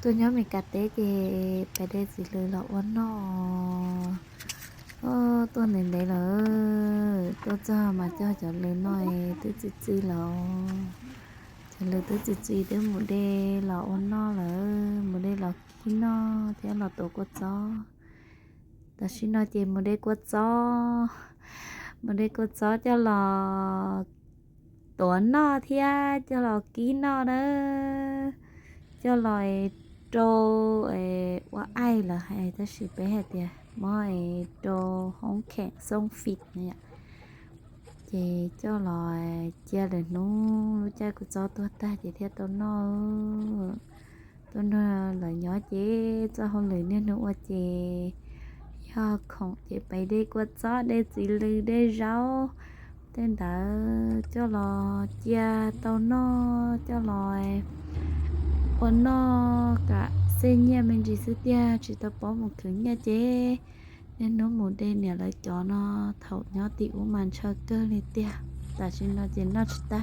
Tuaj nyob Meskas teb ces pais de txiv lws los ua noj. Tuaj ntev ntev lawm, tuaj txog mas cog cov lws no twb txi txiv lawm. Cov lws twb txi txiv twb mus de los ua noj lawm, mus de los kib noj thiab los tuav kua txob. Tam sim no ces mus de kua txob, mus de kua txob coj los tuav noj thiab coj los kib noj na. Coj los rau ua aij lawv hais, tab sis peb hais tias muab rau hoob kheem xoob fim no yom. Ces coj los cia lwm hnub lub caij kua txob tuag tag ces thiaj tau noj. Tuaj nrog lawv nyob ces txoj hauj lwm niaj hnub ua ces yog khoom ces pais de kua txob, de txiv lws, de zaub, tej ntawd coj los cia tau noj, coj los ua noj kom xej nyiaj me ntsis xwb tiag, tsis tau paub mus khwv nyiaj ces niaj hnub mus de niam lawv cov no. Thaum nyob tim ub mas ntshaw kawg li tiag, tam sim no ces noj tsis tag.